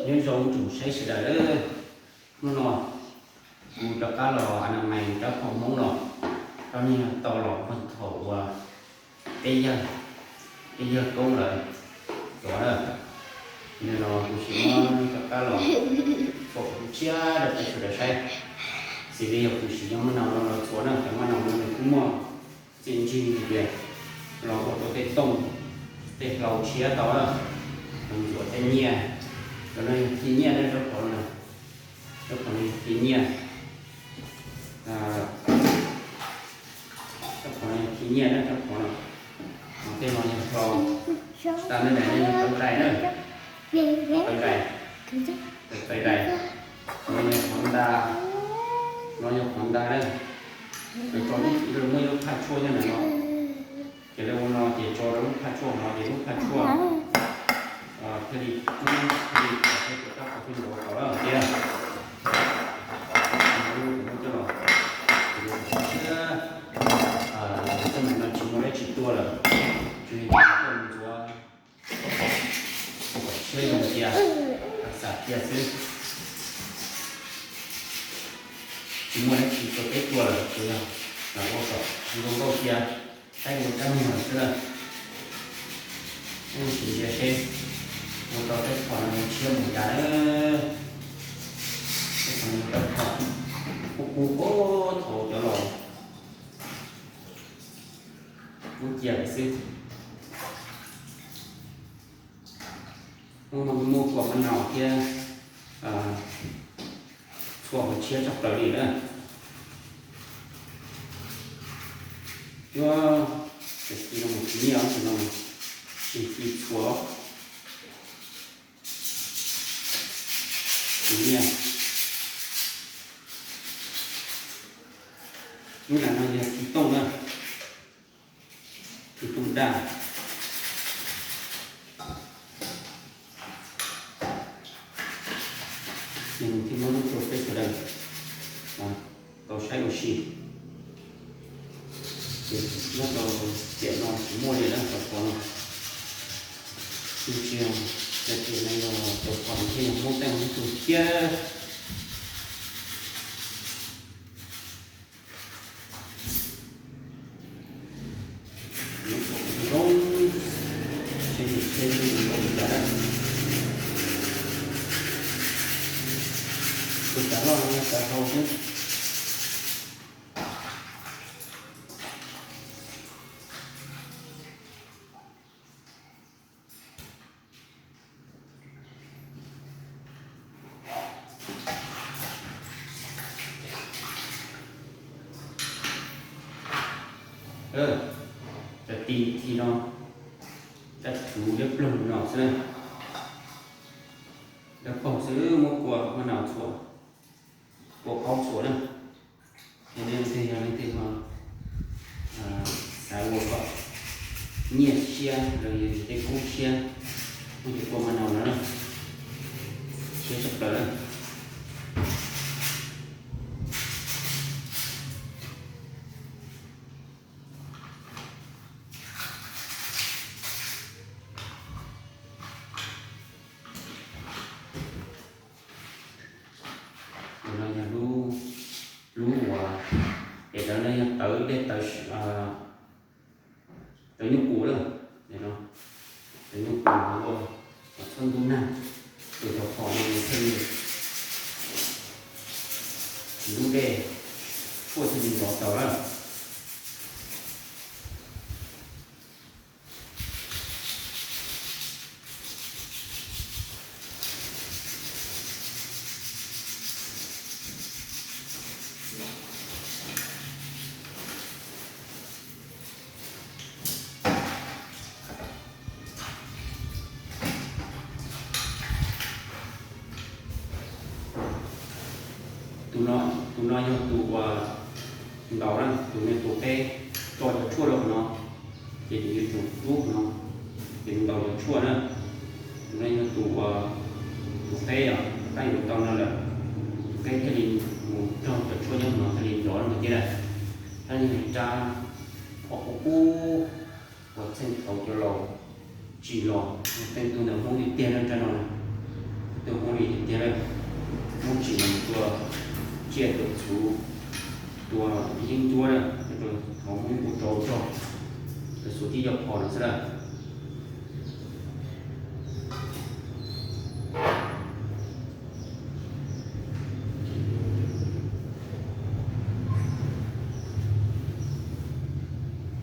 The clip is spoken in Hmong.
Nyob zoo ib tsoom saib sawv daws, hnub no kuv rov qab los a na mais rab phom Hmoob no, rab no yog tau los puag thaum uas peb yawg, peb yawg koob lawm tuav na. Nim no kuv tsis muab rov qab los txhuam kuv tshiab rau peb sawv daws saib, xws li yog kuv tsis yog maj nau no los txhuam na, cov maj nau no nws kuj muaj txiaj ntsig tias los ua rau tej tooj, tej hlau tshiab tau na, los ntxuav tej nyiaj. Cov no yog khi nyiaj na, rab phom no, rab phom no yog khi nyiaj, rab phom no yog khi nyiaj na, rab phom no. Ho tej no yog hlau, tas nej daim no yog tawv dais na, tawv dais, tawv dais. No yog qhov nta, no yog qhov nta na. Lawv tso, muaj ib lub phaj tshuaj nyob ntawm no, ces lawv ua no ces tso rau lub phaj tshuaj no ces lub phaj tshuaj thiaj li, thiaj li kom tej cov rab phom thiaj li ua tau lawm tiag. Coj los, tej no tsis muaj dab tsi tuaj lawm, tsuas yog coj mus ntxuav kom tshiab zoo cia, xam cia xwb. Tsis muaj dab tsi tuaj teb tuaj lawm, tsuas yog lam ua kom zoo nkauj cia, saib ua rab muag lawm xwb na. Sim ntsia seb ua tau tej phom no tshiab mus cas na. Tej phom no rab phom kub kub, thaum cov laus kub cia lawm xwb. Muaj, muaj kua maj nau thiab, txhua hauv tshiab tshaj plaws li na. Cuab, tsis no mus tsis nyiaj, tsis no mus tsis txhua, tsis nyiaj. Lub nram no yog khi tooj na, khi tooj daj. Nws thiaj muab lub rau peb sawv daws tau saib ua si. Ces nyob rau tiam no tsis muaj li lawm cov phom no. Tsis, tiam no yog cov phom thiaj yog Hmoob teej Hmoob tug thiab. Tus tav loj no yog tav hlau xwb. Cov tis thi no, cov tsuv liab ploog no xwb na. Dawb paug xwb, muab kua maj nau txhuam, kua qaub txhuam na. Yog leej twg, yog leej twg ho xav ua kom nyiaj siab los yog tej kub siab, muab cov kua maj nau no na, siab tshaj plaws na. Tus no yog lub, lub uas, es cov no yog tawv dej, tawv, tawv nyuj qus lawm. Tawv nyuj qus ua kom txhob ntub nag, ces cov phom no nws thiaj li ntub dej, tshuaj thiaj li nrov tau lawm. Tus no, tus no yog tus uas ntaus na, tus no tus qeb, tso cov tshuaj rau qhov no, ces nws yuav tsum rub qhov no, ces nws ntaus cov tshuaj na. Tus no yog tus uas, tus qeb os, tab yuav tau no lawm, tus qeb thiaj li mus raug cov tshuaj nyob no thiaj li nrov no thiab na. Rab no yog rab phom qub qub uas txheej thaum cov laus tsim los, tej tug ntawm Hmoob tiag tiag na rab no na. Tus Hmoob li tiag tiag na, Hmoob tsim tua tsiaj tua txhu, tua yeeb ncuab na, tus Hmoob kuj rau rog, tus txhu tib yog phom no xwb na.